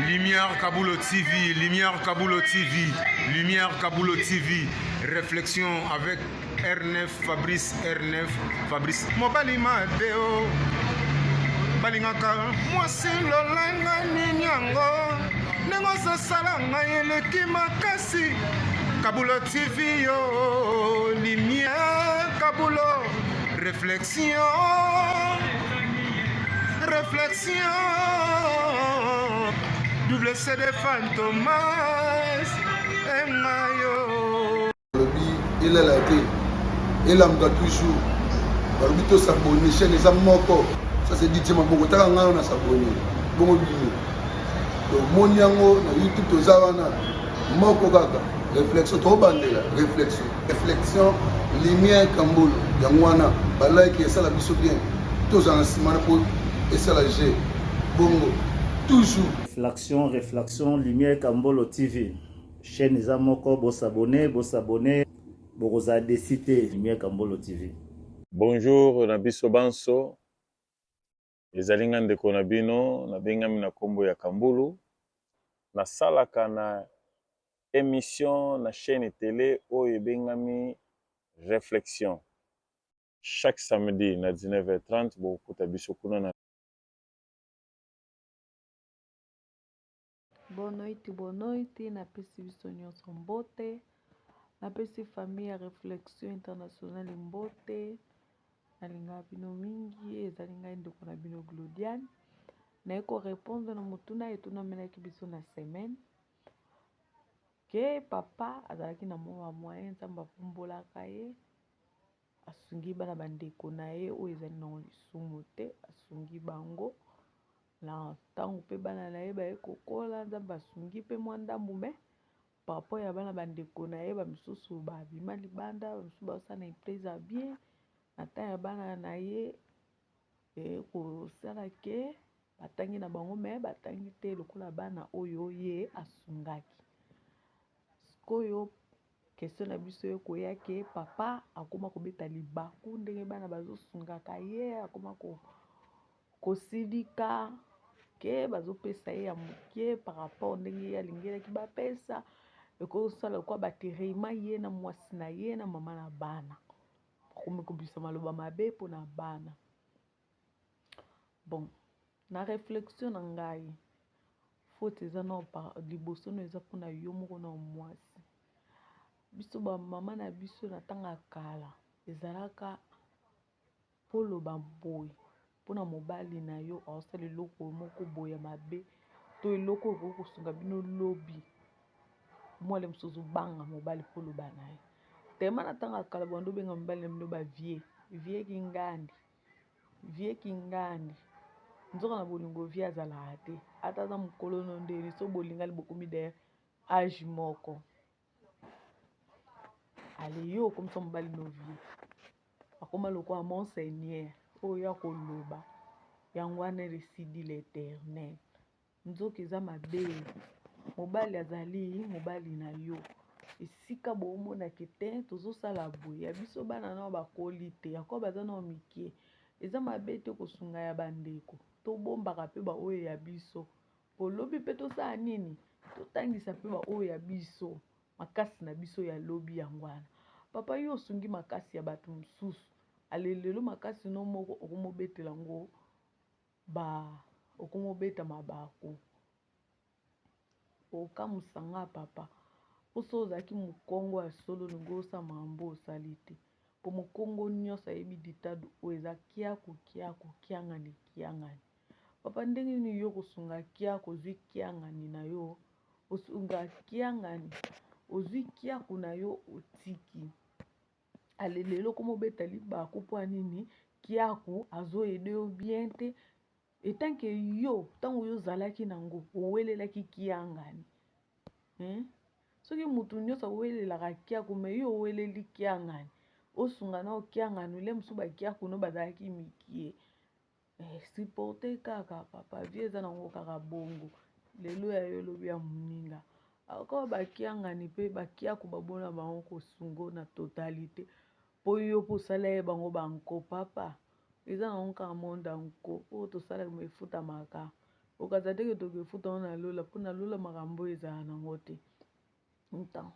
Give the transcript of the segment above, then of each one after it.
Lumière Kabulo TV, Lumière Kabulo TV, Lumière Kabulo TV, réflexion avec R9 Fabrice R9 Fabrice. Mobali mabe o balingaka mwasi lolanga nini yango ndenge ozosala ngai eleki makasi. Kabulo TV yo Lumière Kabulo réflexion réflexion double CD Fantomas engayo. Balobi elala te, elamuka toujours. Balobi tosabone, chaîne eza moko. Ça c'est DJ Maboko, taka ngai na s'abonner bongo bino tomoni yango na YouTube, toza wana moko kaka réflexion, tobandela réflexion, réflexion Lumière Kambolo. Yango wana balike esala biso bien, tozala na nsima na mpo esala g bongo toujours. Réflexion, réflexion, Lumière Kambolo TV, chaîne eza moko. Bosabone, bosabone, bokozala déçus te. Lumière Kambolo TV. Bonjour na biso banso. Ezali nga ndeko na bino, nabengami na nkombo ya Kambulu. Nasalaka na émission na chaîne télé oyo ebengami Réflexion. Chaque samedi na 19h30 bokokuta biso kuna na Boa noite, boa noite. Napesi biso nyonso mbote. Napesi famille ya Réflexion Internationale mbote. Nalingaka bino mingi. Ezali ngai ndeko na bino Glodiane. Naye korépondre na motuna etunamelaki biso na semaine ke papa azalaki na mwa moyen, Nzambe apumbolaka ye, asungi bana bandeko na ye oyo ezali nango lisumu te, asungi bango na ntango mpe bana na ye baye kokola, Nzambe asungi mpe mwa ndambu. Mais par rapport ya bana bandeko na ye bamisusu babima libanda, bamisusu bazosala na emprise ya bien na ntan ya bana na ye, ekosala ke batangi na bango mais batangi te lokola bana oyo ye asungaki. Sikoyo question na biso ekoya ke papa akóma kobeta libaku ndenge bana bazosungaka ye, akóma kosilika ke bazopesa ye ya moke par rapport ndenge ye alingelaki bapesa. Ekosala lokola baterema ye na mwasi na ye na mama na bana, bakomi kobisa maloba mabe mpona bana. Bon, na réflexion na ngai, faute eza na liboso no eza mpona yo moko na mwasi. Biso bamama na biso na ntango ya kala ezalaka poloba boye mpona mobali na yo aosala eloko moko boye ya mabe to eloko oyo ekoki kosunga bino lobi. Mwana mosusu ozobanga mobali mpo oloba na ye tema. Na ntango ya kala bando obenga mobali na bino bavieux, vieux kingandi, vieux kingandi. Nzoka na bolingo vieux azalaka te, ata aza mokolo no ndeni so bolingani, bokomi d'ailleurs âge moko. Ale yo okomisa mobali no vieux, akoma lokola monseigneur oyo ya koloba yango wana ainsi dit l'Éternel. Nzoka eza mabe. Mobali azali mobali na yo, esika boomonake te tozosala boye ya biso bana nao bakoli te, yakobo baza nao mike. Eza mabe te kosunga ya bandeko, tobombaka mpe baoyo ya biso po lobi mpe tosala nini, totangisa mpe baoyo ya biso, makasi na biso ya lobi. Yango wana papa, yo osungi makasi ya bato mosusu, ale lelo makasi no moko okomobetela yango, ba okomobeta mabaku. Okamusa nga papa, mposo ozalaki mokongo ya solo, olingi osala makambo osali te, po mokongo nyonso ayebi ditado oyo eza kiaku kiaku kiangani kiangani. Papa, ndenge nini yo kosunga kiaku, ozwi kiangani na yo, osunga kiangani, ozwi kiaku na yo, otiki, ale lelo komobeta libaku mpo ya nini? Kiaku azoaider yo bien te etanke yo ntango yo ozalaki nango owelelaki kiangani, hein? Soki mutu nyonso awelelaka kiaku, mais yo oweleli kiangani, osunga na okiangani le mosusu, bakiaku no bazalaki mikie. Supporte kaka papa, vie eza nango kaka bongo, lelo ya yo, elobi ya moninga. Akoa bakiangani mpe bakiaku babona bango kosungo na totalité mpo yo mpo osala ye bango banko. Papa, eza nango kaka monde yanko oyo tosalaka, efutamaka. Okanisa te ke tokefuta yango na lola, mpo na lola makambo oyo ezala nango te. Ntango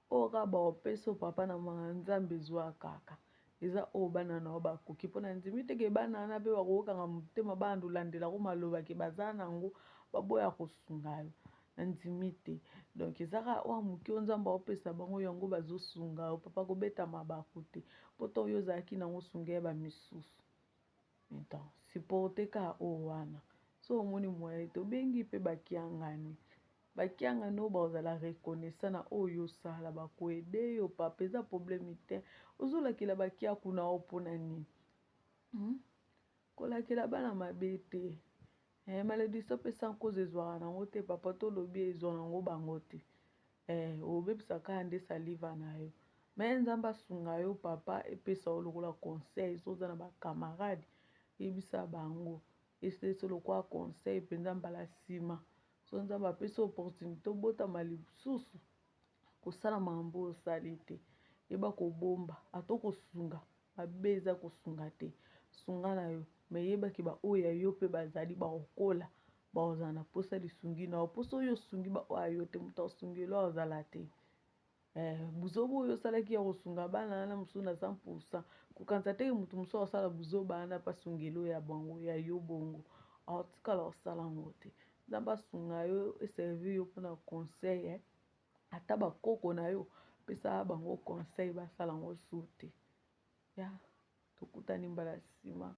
oyo kaka bakopesa yo papa na mama Nzambe zwa kaka. Eza oyo bana na yo bakoki mpo na ndimi te ke bana wana mpe bakokanga motema banda olandela ko maloba ke baza nango baboya kosunga yo. Nandimi te. Donc eza kaka oyo moke oyo Nzambe aopesa bango yango bazosunga yo papa kobeta mabaku te mpo ntango yo ozalaki nango osunga ya bamisusu. Então supporte kaka oyo wana. So omoni moyen te obengi mpe bakiangani. Bakiangani oyo bakozala reconnaissant na oyo osala bakoede yo papa eza problème te. Ozolakela bakiaku na yo mpona nini? Kolakela bana mabe te. Eh, malédiction mpe sans cause ezwaka nango te papa tolobi ezwa nango bango te. Eh, obebisa kaka nde saliva na yo. Mais Nzambe asunga yo papa epesa yo lokola conseil so oza na bacamarade yebisa bango esese lokola conseil mpenza mbala nsima so Nzambe apesi opportunité obotama lisusu kosala makambo oyo osali te yeba kobomba ata kosunga mabe eza kosunga te sunga na yo me yebaki baoyo ya yo mpe bazali bakokola bakozala na mposa lisungi na yo mposa oyo osungi baoyo ya yo te moto asungeli azala te. Eh, buzoba oyo osalaki ya kosunga bana wana mosusu na 100% kokanisa teke moto mosusu akosala buzoba wana mpe asungeli oyo ya bango ya yo bongo aotikala kosala yango te. Nzambe asunga yo eservir yo mpona conseil eh. Ata bakoko na yo pesa bango conseil basala yango su te. Ya tokutani mbala nsima.